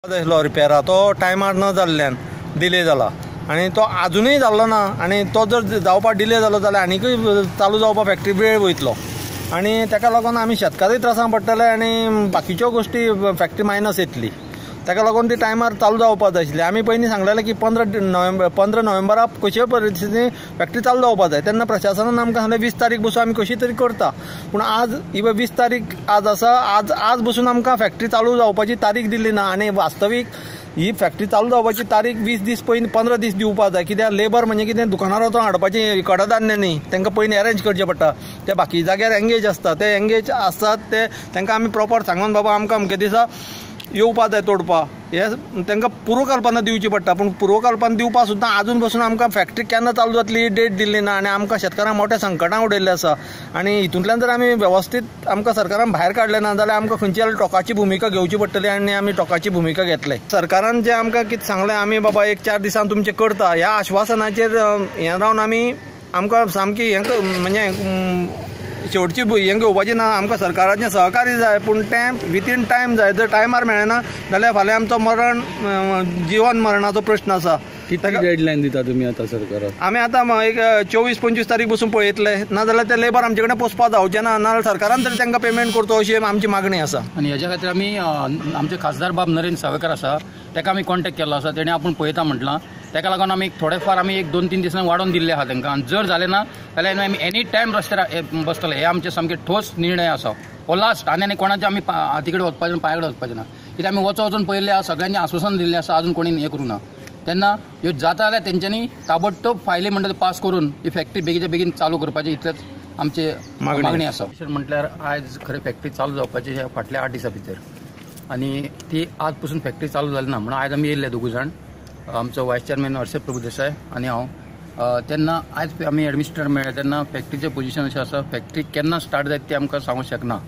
आसलो रिपेरा तो टायमार न जाल्ल्यान डिले जाला आनी तो आजुनूय जाल्लो ना आनी तो जर जावपाक डिले जालो जाल्यार आनीकूय चालू जावपाक फॅक्टरी वेळ वयतलो आनी ताका लागून आमी शेतकारूय त्रासान पडटले आनी बाकीच्यो गोश्टी फॅक्टरी मायनस येतली. ताका लागून ती टायमार चालू जावपाक जाय आशिल्ली. आमी पयलीं सांगलेलें की 15 नोव्हेंबराक कशेय परिस्थितीन फॅक्टरी चालू जावपाक जाय. तेन्ना प्रशासनान आमकां सांगलें 20 तारीख बसून आमी कशी तरी करता, पूण आज ही 20 तारीख आज आसा, आज बसून आमकां फॅक्टरी चालू जावपाची तारीख दिली ना आनी वास्तवीक ही फॅक्टरी चालू जावपाची तारीख 20 दीस पयलीं 15 दीस दिवपाक जाय. कित्याक लेबर म्हणजे कितें दुकानार वचून हाडपाचें कडधान्य न्ही, तांकां पयलीं अरेंज करचें पडटा. ते बाकी जाग्यार एंगेज आसता, ते एंगेज आसतात ते तांकां आमी प्रोपर सांगून बाबा आमकां अमके दिसा येवपा जाय तोडपा, हे तांकां पुर्वकल्पना दिवची पडटा. पूण पुर्वकल्पना दिवपा सुद्दां आजून बसून आमकां फॅक्टरी केन्ना चालू जातली डेट दिल्ली ना आनी आमकां शेतकारांक मोठ्या संकटान उडयल्लें आसा. आनी हितूंतल्यान जर आमी वेवस्थीत आमकां सरकारान भायर काडलें ना जाल्यार आमकां खंयची जाल्यार टोकाची भुमिका घेवची पडटली आनी आमी टोकाची भुमिका घेतले. सरकारान जें आमकां कितें सांगलें आमी बाबा 1-4 दिसान तुमचें करता ह्या आश्वासनाचेर हें रावन आमी आमकां सामकी हें म्हणजे शेवटची हें घेवपाची ना. आमकां सरकाराचें सहकार्य जाय, पूण तें विथीन टायम जाय. जर टायमार मेळना जाल्यार फाल्यां आमचो मरण जिवन मरणाचो प्रश्न आसा. कितली डेडलायन दिता तुमी आतां सरकाराक? आमी आतां एक 24-25 तारीख बसून पळयतले, ना जाल्यार ते लेबर आमचे कडेन पोसपाक जावचें ना, नाजाल्यार सरकारान तरी तांकां पेमेंट करचो अशी आमची मागणी आसा. आनी हेज्या खातीर आमी आमचे खासदार बाब नरेंद्र सावयकर आसा ताका आमी कॉन्टेक्ट केल्लो आसा, तेणें आपूण पळयता म्हटलां. ताका लागून आमी थोडे फार आमी 1-2-3 दिसांनी वाडोवन दिल्ले आसा तांकां. आनी जर जालें ना जाल्यार आमी एनी टायम रस्त्यार बसतले, हे आमचे सामके ठोस निर्णय आसा. हो लास्ट आनी आनी कोणाचे आमी हाती कडेन वचपाचें ना, पांया कडेन वचपाचें ना. कित्याक आमी वचोन पळयल्लें आसा, सगळ्यांनी आश्वासन दिल्लें आसा, आजून कोणी हें करूं ना. तेन्ना ह्यो जाता जाल्यार तेंच्यांनी ताबडतोब फायली म्हणटा ते पास करून ही फॅक्टरी बेगीच्या बेगीन चालू करपाची इतलेच आमचे मागणी आसा. म्हटल्यार आयज खरें फॅक्टरी चालू जावपाची फाटल्या 8 दिसां भितर आनी ती आज पसून फॅक्टरी चालू जाली ना म्हणून आयज आमी येयल्ले दोगूय जाण, आमचो वायस चेअरमॅन हर्षद प्रभुदेसाय आनी हांव. तेन्ना आयज आमी एडमिनिस्ट्रेटर मेळ्ळे तेन्ना फॅक्टरीचें पोजिशन अशें आसा, फॅक्टरी केन्ना स्टार्ट जायत ती आमकां सांगूंक शकना.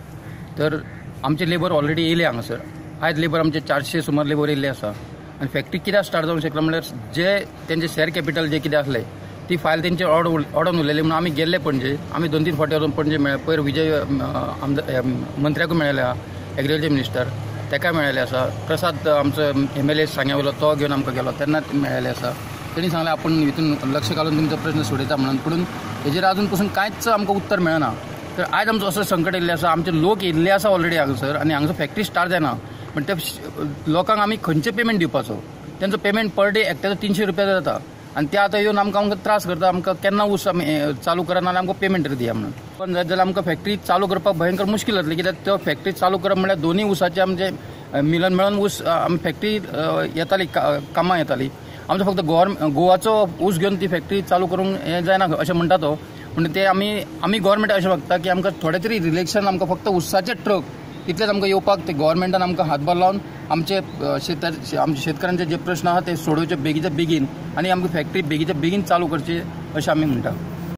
तर आमचे लेबर ऑलरेडी येयले हांगासर, आयज लेबर आमचे 400 सुमार लेबर येयल्ले आसा. आनी फॅक्टरी कित्याक स्टार्ट जावंक शकना म्हणल्यार जे तेंचे शेअर कॅपिटल जे कितें आसलें ती फायल तेंचे ऑडोन उरलेली म्हणून आमी गेल्ले पणजे, आमी 2-3 फावटी वचून पणजे मेळ्ळे. पयर विजय आमदार मंत्र्याकूय मेळ्ळे आहा, एग्रीकल्चर मिनिस्टर ताका मेळ्ळेले आसा, प्रसाद आमचो MLA सांग्या वयलो तो घेवन आमकां गेलो तेन्ना मेळ्ळेले आसा. तेणी सांगलें आपूण हितून लक्ष घालून तुमचो प्रश्न सोडयता म्हणून, पूण हेजेर आजून पसून कांयच आमकां उत्तर मेळना. तर आयज आमचो असो संकट येयल्लें आसा, आमचे लोक येयल्ले आसा ऑलरेडी हांगासर आनी हांगासर फॅक्टरी स्टार्ट जायना. पण त्या लोकांक आमी खंयचे पेमेंट दिवपाचो? तेंचो पेमेंट पर डे एकट्याचो 300 रुपया जाता आनी ते आतां येवन आमकां आमकां त्रास करता, आमकां केन्ना ऊस आमी चालू करा नाल्यार आमकां पेमेंट तरी दिया म्हणून. पण जायत जाल्यार आमकां फॅक्टरी चालू करपाक भयंकर मुश्कील जातली, कित्याक त्यो फॅक्टरी चालू करप म्हणल्यार दोनूय ऊसाचे आमचे मिलन मेळोन ऊस आमी फॅक्टरी येताली, कामां येताली. आमचो फक्त गोवाचो ऊस घेवन ती फॅक्टरी चालू करूंक हें जायना अशें म्हणटा तो. पूण ते आमी गोवोरमेंट अशें मागता की आमकां थोडे तरी रिलेक्शन, आमकां फक्त ऊसाचे ट्रक तितलेच आमकां येवपाक ते गोवोरमेंटान आमकां हातभार लावन आमचे आमचे शेतकारांचे जे प्रश्न आहा ते सोडोवचे बेगीच्या बेगीन आनी आमकां फॅक्टरी बेगीच्या बेगीन चालू करची अशें आमी म्हणटा.